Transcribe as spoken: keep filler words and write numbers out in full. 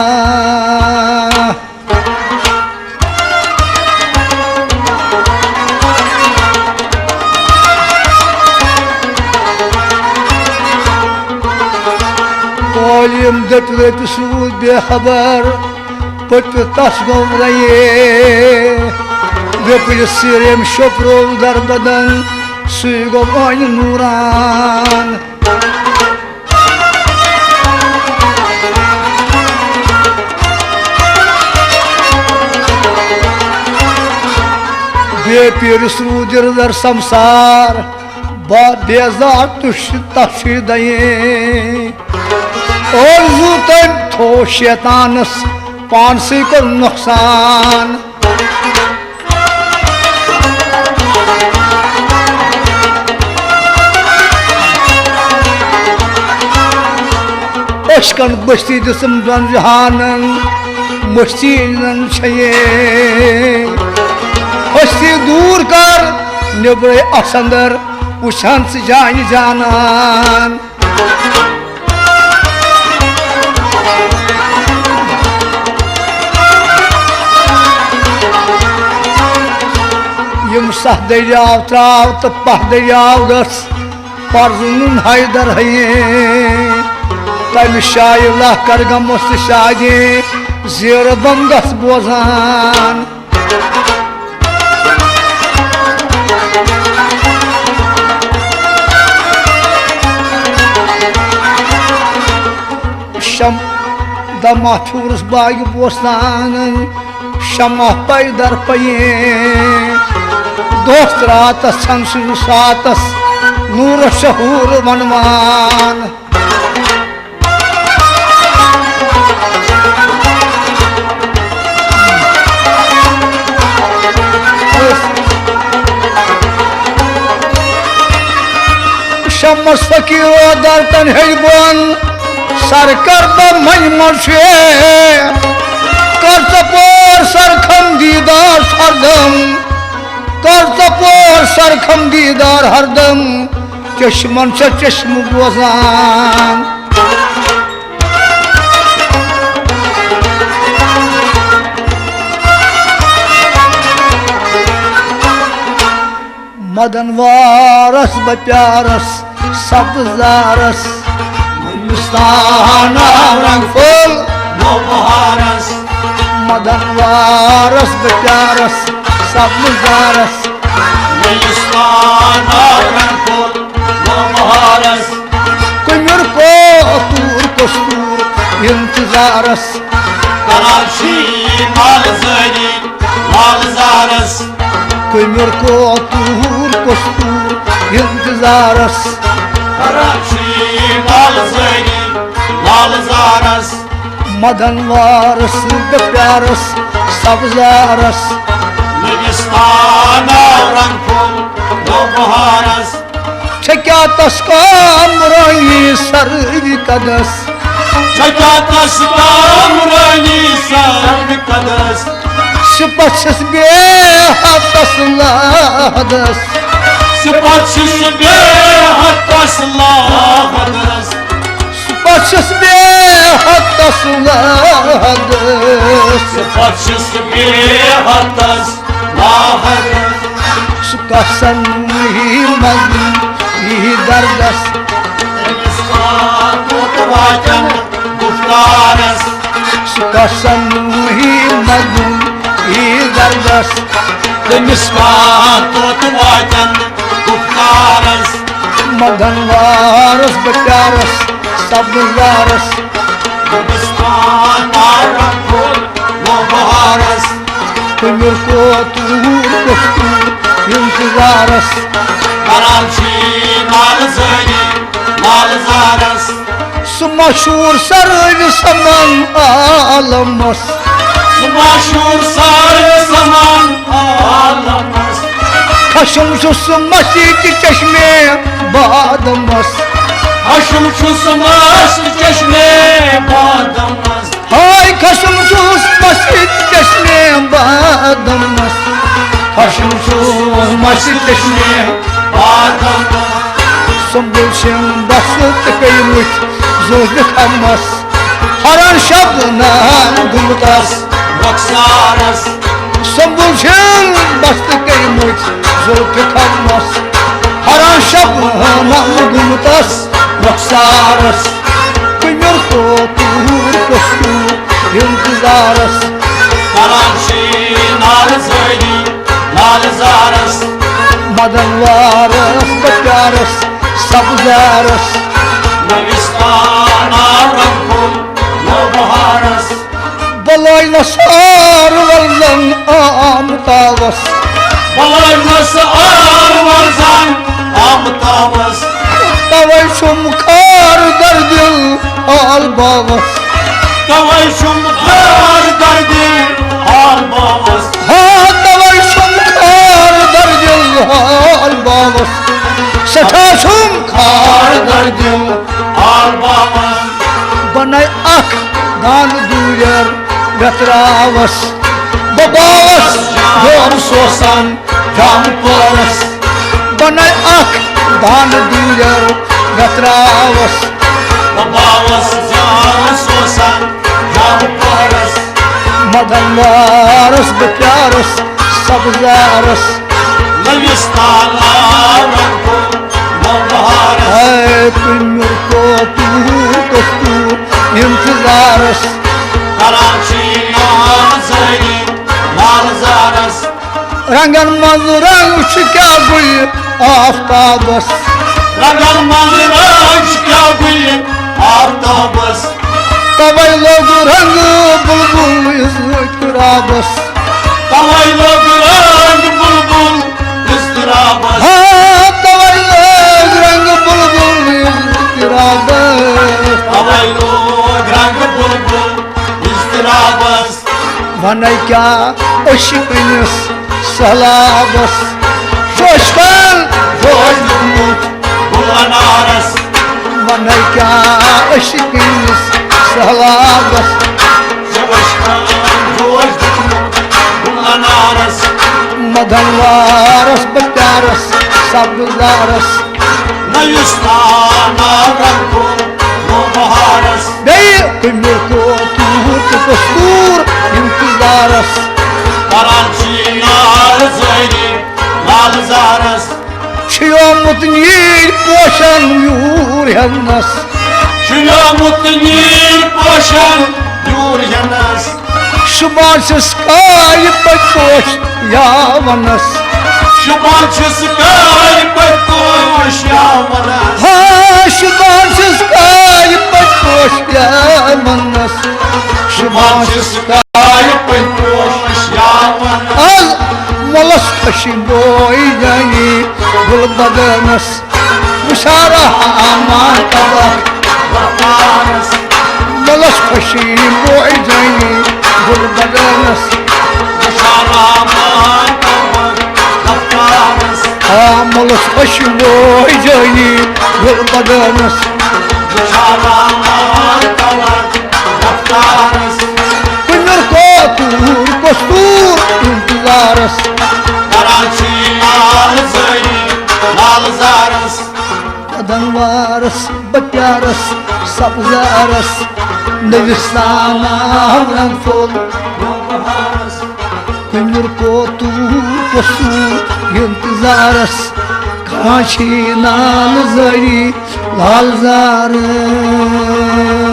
کالیم دٔپۍ لٔپِس روٗد بے خبر، پٔپِتھ تس گوٚو رَیے۔ ویوٚپلِس سِر ییٚمۍ شوٚپروو در بدن، سُے گوٚو عٲنہِ نوٗران۔ بے پیٖرِس روٗد دِلدر سمسار، با بیزار تُش تفشی دَیے۔ اور زُو تٔمۍ تھوٚو شیطانس پانسٕے کوٚر نۄقصان۔ اشکن بستی دِژٕم دۄن جہانن، مستی نن چھیے۔ ہستی دوٗر کر، نیبرے اسندر وٕچھان ژٕ جانہِ جانان۔ یِم سَتھ دٔریاو ترٛاو تہٕ پَتھ دٔریاو گٔژھ پَرزُن حیدر ہیے۔ تَمہِ شایہِ لَہہ کَر گَمَس تہٕ شادی زیرٕ بَم گژھ بوزان۔ شم دما پھیورس باغ بوستان، شمع پیدر پیے۔ دوست راتس چھن سُہ ساتس نور شہور ونوان۔ شمس فقیرو درتن ہیٚلہِ بۄن، سر کر بہٕ منہِ منٛز شے۔ کر ژٕ پور سرکھم دیٖدار ہردم، کر ژٕ پور سرکھم دیٖدار ہردم، چشمن چھا چشمہٕ بوزان۔ مدن وارس بہٕ پیارس سبزارس، مستان رنگ پھول نوبہارس۔ مدن وارس بہٕ پیارس سبزارس، مستان رنگ پھول نوبہارس۔ کُمِر کوتوٗر کستوٗر انتظارس، کران چھی مالزٲری مالزارس۔ کُمِر کوتوٗر کستوٗر انتظارس، کران چھی مالزٲری مالزارس۔ مدن وارس بہٕ پیارس سبزارس، مِستان رنگ پھول نوبہارس۔ چھکیا تس کامرانی سروِ قدس؟ چھکیا تس کامرانی سروِ قدس؟ صفت چھس بے حد تس لحدس۔ صفت چھس بے حد تس لحدس۔ صفت چھس بے حد تس لحدس۔ صفت چھس بے حد تس لحدس۔ سُہ کَسَن یی مَزٕ یی دَردَس۔ تٔمِس کَتھ واتَن گُفتارَس۔ سُہ کَسَن یی مَزٕ یی دَردَس۔ تٔمِس کَتھ واتَن گُفتارَس۔ مَدَن وارَس بہٕ پیارَس سَبزارَس۔ گُلِستان تارَن پھوٚل نوبہارَس۔ کُمِر کوتوٗر کستوٗر انتظارس۔ کران چھی مالزٲری مالزارس۔ سُہ مشہوٗر سرٲوِ سمان عالمس۔ سُہ مشہوٗر سرٲوِ سمان عالمس۔ خشم چھُ سُہ مسجد چشمے بادمس۔ خشم چھُ سُہ مسجد چشمے بادمس۔ ہاے خشم چھُس مسجد چشمے بادمس۔ خشم چھُس مسجد چشمے بادمس۔ سنبل چھِم بس تہٕ پیٚیمٕتۍ زوزِ خمس۔ ہران شبنم گوٚمتس رخسارس۔ سنبل چھِن بستہٕ کٔرمٕتۍ زُلفہِ خمس۔ ہران شبنم گوٚمتس رخسارس۔ کُمِر کوتوٗر کستوٗر انتظارس۔ کران چھِ نالہٕ زٲری لالہٕ زارس۔ مدن وارس بہٕ پیارس سبزارس۔ نوستان آو رنگ پھوٚل نوبہارس۔ بلٲے نس آر ورزن آمتاوس۔ بلٲے نس آر ورزن آمتاوس۔ توے چھُم خار دردِل حال باوس۔ توے چھُم خار دردِل حال باوس۔ ہا، توے چھُم خار دردِل حال باوس۔ سٮ۪ٹھاہ چھُم خار دردِل حال باوس۔ بناے اکھ دان دوٗرٮ۪ر وٮ۪تراوس۔ بہٕ باوس جام سوسان جام پورس۔ بناے اکھ دان دوٗرٮ۪ر وٮ۪تراوس۔ بہٕ باوس جام سوسان جام پورس۔ مدن وارس بہٕ پیارس سبزارس۔ نوستان آو رنگ پھوٚل نوبہارس۔ اے کُمِر کوتوٗر کستوٗر انتظارس۔ کران چھِ نالہٕ زٲری لالہٕ زارس۔ رنگن منٛز رنگ چھُ کیٛاہ گُلہِ آفتابس۔ رنگن منٛز رنگ چھُ کیٛاہ گُلہِ آفتابس۔ توے لوٚگ رنگ بلبل اضطرابس۔ توے لوٚگ رنگ بلبل اضطرابس۔ ہا، توے لوٚگ رنگ بلبل اضطرابس۔ توے لوٚگ رنگ بلبل اضطرابس۔ ونے کیٛاہ عشقٕنِس سہلابس۔ چھُ عشقن جوش دیُتمُت گُل انارس۔ ونے کیٛاہ عشقٕنِس سہلابس۔ چھُ عشقن جوش دیُتمُت گُل انارس۔ مدن وارس بہٕ پیارس سبزارس۔ نوستان آو رنگ پھوٚل نوبہارس۔ بیٚیہِ کُمِر کوتوٗر تہٕ کستوٗر انتظارس۔ کران چھِ نالہٕ زٲری لالہٕ زارس۔ شیومُت نیٖرۍ پوشن یوٗر ہٮ۪نس۔ شیومُت نیٖرۍ پوشن یوٗر ہٮ۪نس۔ شوٗبان چھِس کارِ پٔتۍ پوش یاونس۔ شوٗبان چھِس کارِ پٔتۍ پوش یاونس۔ ہا، شوٗبان چھِس کارِ پٔتۍ پوش یاونس۔ شوٗبان چھِس کارِ پٔتۍ پوش یاونس۔ از مۄلس خوشی بوے جانی گُل بدنس۔ مُشارہ امان تبک وقارس۔ ملس خوشی بوے جانی گل بدنس۔ مُشارہ امان تبک وقارس۔ آ، ملس خوشی بوے جانی گل بدنس۔ مُشارہ امان تبک وقارس۔ کُمِر کوتوٗر کستوٗر انتظارس۔ کران چھِ لال زٲری لال زارس۔ مدن وارس بہٕ پیارس سبزارس۔ نوستان آو رنگ پھوٚل نوبہارس۔ کُمِر کوتوٗر کستوٗر انتظارس۔ کران چھِ لال زٲری لال زارس۔